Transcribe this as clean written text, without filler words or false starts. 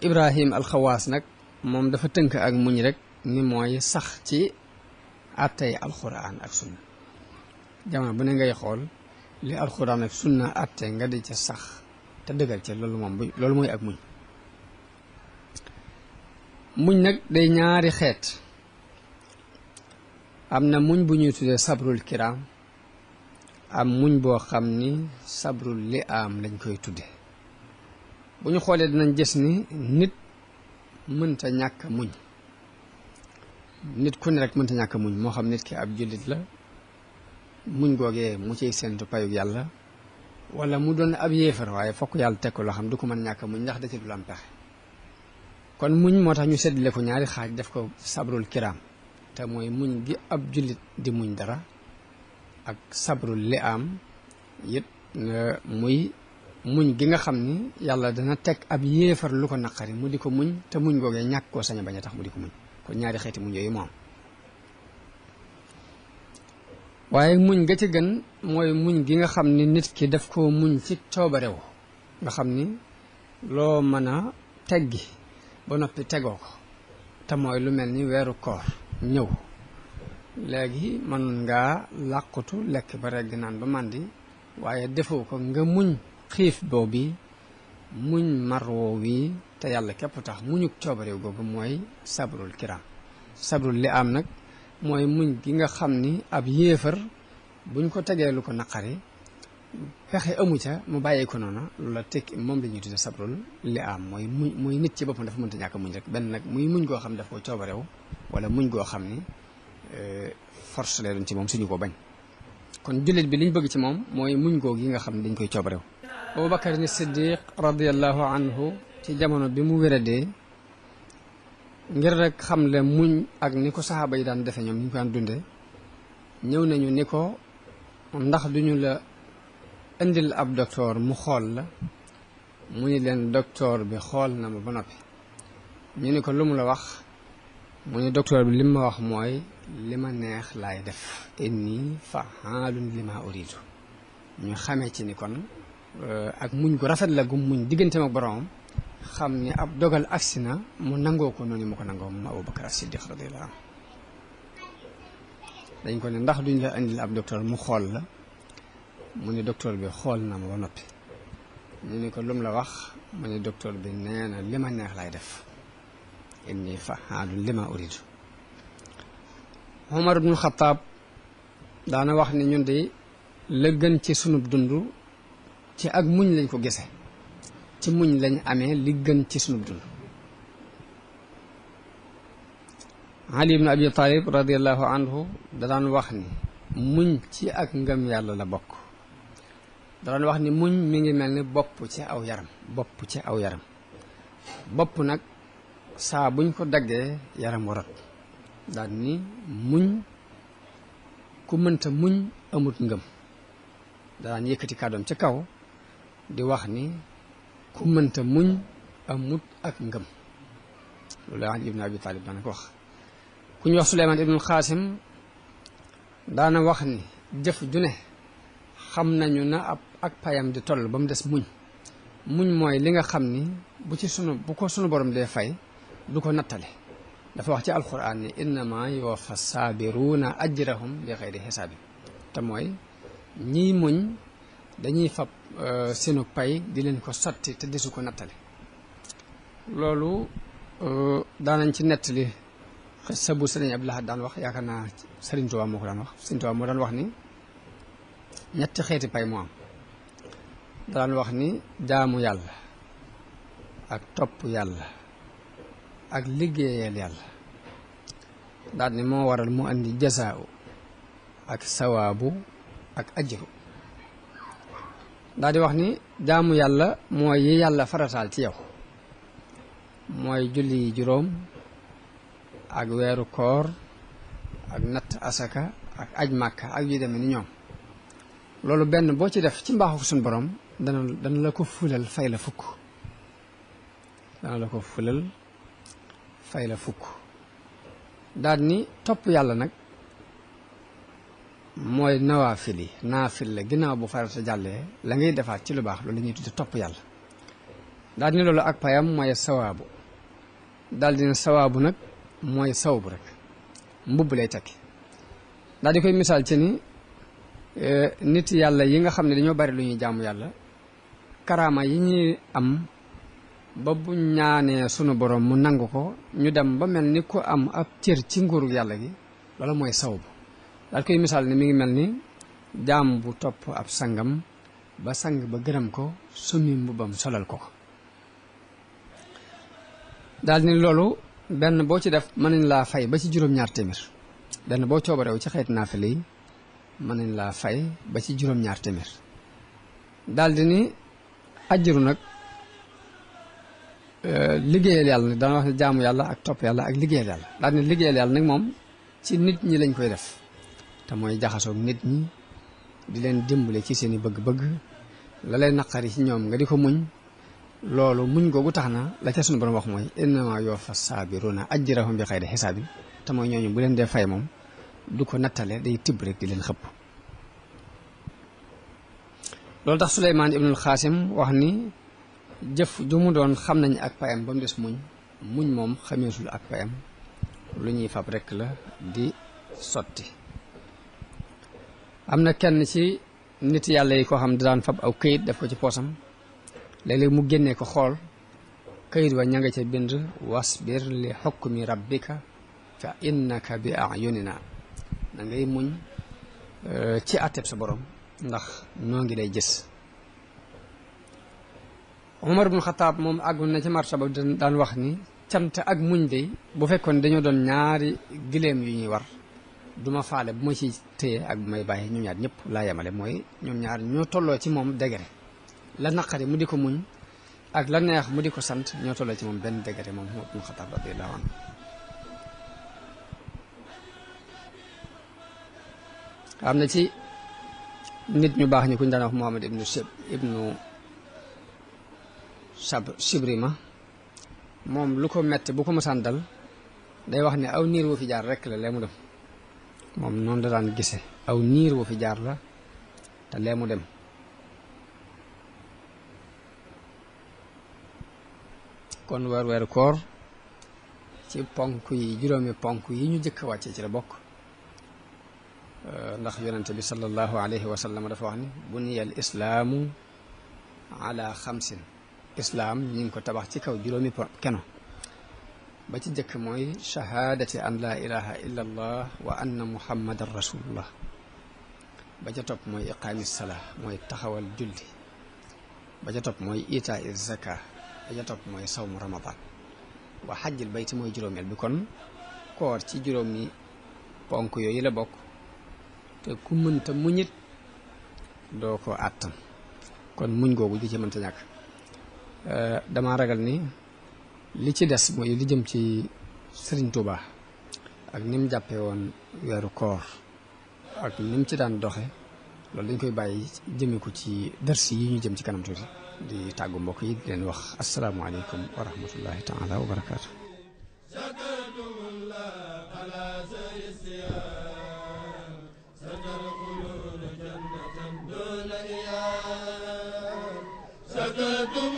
Ibrahim alxawaas nag moom dafa tënk ak muñ rek ni mooy sax ci attey alxuraan ak sunna jamono bu ne ngay xool li alxuraan ak sunna atte nga di ca sax te dëggal ca loolu mooy ak muñ. muñ nag day ñaari xeet am na muñ bu ñuy tuddee sabrul kiram am muñ boo xam ni sabrul li am lañ koy tudde bu ñu xoolee dinañ gis ni nit mënta ñàkk muñ nit ku ne rek mënta ñàkk muñ moo xam nit ki ab jullit la muñ googee mu ciy séntu payug yàlla wala mu doon ab yéefar waaye fokk yàlla teg ko loo xam du ko mën ñàkk muñ ndax da ci du am pexe kon muñ moo tax ñu seddale ko ñaari xaaj def ko sabrul kiram te mooy muñ gi ab jullit di muñ dara ak sabrul li am it muy muñ gi nga xam ni yàlla dana teg ab yéefar lu ko naqari mu di ko muñ te muñ googee ñàkk koo sañ a bañ a tax mu di ko muñ kon ñaari xeeti muñ yooyu moom waaye muñ ga ci gën mooy muñ gi nga xam ni nit ki daf koo muñ ci coobarew nga xam ni loo mën a teggi ba noppi tegoo ko te mooy lu mel ni weeru koor ñëw léegi mën ngaa làqutu lekk ba regg naan ba màndi waaye defoo ko nga muñ xiif boobu muñ marwoo wi te yàlla képp tax muñuk coobarew googu mooy sabrul kiram sabrul li am nag mooy muñ gi nga xam ni ab yéefar buñ ko tegee lu ko naqari pexe amu ca mu bàyyee ko noonu loolu la tekki moom la ñuy tudde sabrul li am mooy nit ci boppam dafa mënta ñàkk muñ rek benn nag muy muñ goo xam ne daf ko coobarew wala muñ goo xam ni force lay doon ci moom suñu ko bañ kon jullit bi liñ bëgg ci moom mooy muñ goo gi nga xam ne dañ koy coobarew Abubakar ni Siddiq radiallahu anhu ci jamono bi mu wéradee ngir rek xam le muñ ak ni ko saxaaba yi daan defe ñoom ni ñu ko daan dunde ñëw nañu ni ko ndax duñu la indil ab docteur mu xool la mu ni leen docteur bi xool na ma ba noppi ñu ni ko lu mu la wax mu ni docteur bi li ma wax mooy li ma neex laay def inni fa'aalun lima uridu ñu xamee ci ni kon ak muñ gu rafet la gu muñ digganteem ak boroomam xam ni ab dogal agsi na mu nangoo ko noonu mu ko nangoo moom Abubakar Siddiq radiyallahu anhu dañ ko ne ndax duñ la indil ab docteur mu xool la mu ni docteur bi xool na ma ba noppi ñu ni ko lum la wax mu ni docteur bi nee na li ma neex laay def inni fa'aalun lima uridu Umar ibnul Xattaab daana wax ni ñun de la gën ci sunub dund ci ak muñ lañ ko gise ci muñ lañ amee li gën ci sunub dund Ali ibn Abi Talib radiallahu anhu da daan wax ni muñ ci ak ngëm yàlla la bokk da daan wax ni muñ mi ngi mel ni bopp ci aw yaram bopp nag saa buñ ko daggee yaram warat daal ni muñ ku mënta muñ amut ngëm da daan yëkkati kàddoom ca kaw di wax ni ku mënta muñ amut ak ngëm loolu la Ali ibn Abi Talib daana ko wax ku ñu wax Suleymaan ibnul Xaasim daana wax ni jëf ju ne xam nañu na ak payam di toll ba mu des muñ mooy li nga xam ni bu ko sunu borom dee fay du ko nattale dafa wax ci alquran ni innama yuwaffa saabiruuna ajrahum bi xayri xisaabin te mooy ñiy muñ dañuy fab seenu pay di leen ko sotti te desu ko nattale loolu daanañ ci nettali xissa bu Sëriñ Abdul Ahad daan wax yaakaar naa Sëriñ Tuubaa moo ko daan wax Sëriñ Tuubaa moo daan wax ni ñetti xeeti pay moo am daan wax ni jaamu yàlla ak topp yàlla ak liggéeyal yàlla daal ni moo waral mu andi jasaaw ak sawaabu ak ajru daal di wax ni jaamu yàlla mooy yi yàlla farataal ci yow mooy julli juróom ak weeru koor ak natt asaka ak aj màkka ak yu demee ni ñoom loolu benn boo ci def ci mbaaxu suñu borom dana la ko fulal fay la fukk daal ni topp yàlla nag mooy nawaafil la ginnaaw bu farata jàllee la ngay defaat ci lu baax loolu la ñuy tudde topp yàlla daal di ne loolu ak payam mooy sawaabu daal di ne sawaabu nag mooy sawbu rek mbubb lay tekki daal di koy misaal ci ni nit yàlla yi nga xam ne dañoo bari lu ñuy jaamu yàlla karaama yi ñuy am ba bu ñaanee sunu borom mu nangu ko ñu dem ba mel ni ku am ab cër ci nguuru yàlla gi loolu mooy sawbu daal koy misaal ne mi ngi mel ni jaam bu topp ab sangam ba sang ba gërëm ko summi mbubbam solal ko daal ni loolu benn boo ci def mën nañ laa fay ba ci juróom-ñaar téeméer benn boo coobarew ci xeet naafile yi mën nañ laa fay ba ci juróom-ñaar téeméer daal di ni ajjuru nag liggéeyal yàlla nag dana wax ne jaamu yàlla ak topp yàlla ak liggéeyal yàlla daal di ne liggéeyal yàlla nag moom ci nit ñi lañ koy def te mooy jaxasoog nit ñi di leen dimbale ci seeni bëgg-bëgg la lay naqari ci ñoom nga di ko muñ loolu muñ googu tax na la ca sunu borom wax mooy innama yuwaffa saabiruna ajrahum bi xayri xisaabin te mooy ñooñu bu leen dee fay moom du ko nattale day tibb rek di leen xëpp loolu tax Suleymaan ibnul Xaasim wax ni jëf ju mu doon xam nañ ak payam ba mu des muñ moom xameesul ak payam lu ñuy fab rek la di sotti am na kenn ci nit yàlla yi koo xam ne daan fab aw këyit def ko ci poosam léeg-léeg mu génnee ko xool këyit wa ña nga ca bind wasbir li xukmi rabbika fa innaka bi ayunina da ngay muñ ci àtteb sa borom ndax noo ngi lay gis Umar ibn Xataab moom àggoon na ci martaba daan wax ni cant ak muñ de bu fekkoon dañoo doon ñaari gileem yu ñuy war duma faale bu ma ci téye ak bu may bàyyi ñoom ñaar ñëpp laa yemale mooy ñoom ñaar ñoo tolloo ci moom degré la naqari mu di ko muñ ak la neex mu di ko sant ñoo tolloo ci moom benn degré moom Umar ibn Xataab radiyallahu anhu am na ci nit ñu baax ñi kuñ daan wax Muhammad ibnu Sibrima moom lu ko metti bu ko mësaan dal day wax ne aw niir wu fi jaar rekk la lee mu dem moom noonu da daan gise aw niir wu fi jaar la te lee mu dem kon weeru koor ci ponk yi juróomi ponk yi ñu jëkk wàcce ci la bokk ndax yonente bi sallallahu alayhi wa sallam dafa wax ni buniyal islaamu ala xamsin islaam ñi ngi ko tabax ci kaw juróomi keno ba ci jëkk mooy shahaadati an laa ilaha illa allah wa anna muhammadan rasulullah ba ca topp mooy iqaami salaa mooy taxawal julli ba ca topp mooy itaa zaka ba ca topp mooy sawmu ramadan wa xajjil bayti mooy juróomeel bi kon koor ci juróomi ponk yooyu la bokk te ku mënta muñit doo ko àttan kon muñ googu di ci mënta ñàkk dama ragal ni li ci des mooy li jëm ci Sëriñ Tuuba ak ni mu jàppee woon weeru koor ak ni mu ci daan doxe loolu dañ koy bàyyi jëmee ko ci dërsi yi ñu jëm ci kanam tuuti di tàggu mbokk yi di leen wax asalaamaaleykum wa rahmatullahi taala wa barakaatu. سكتم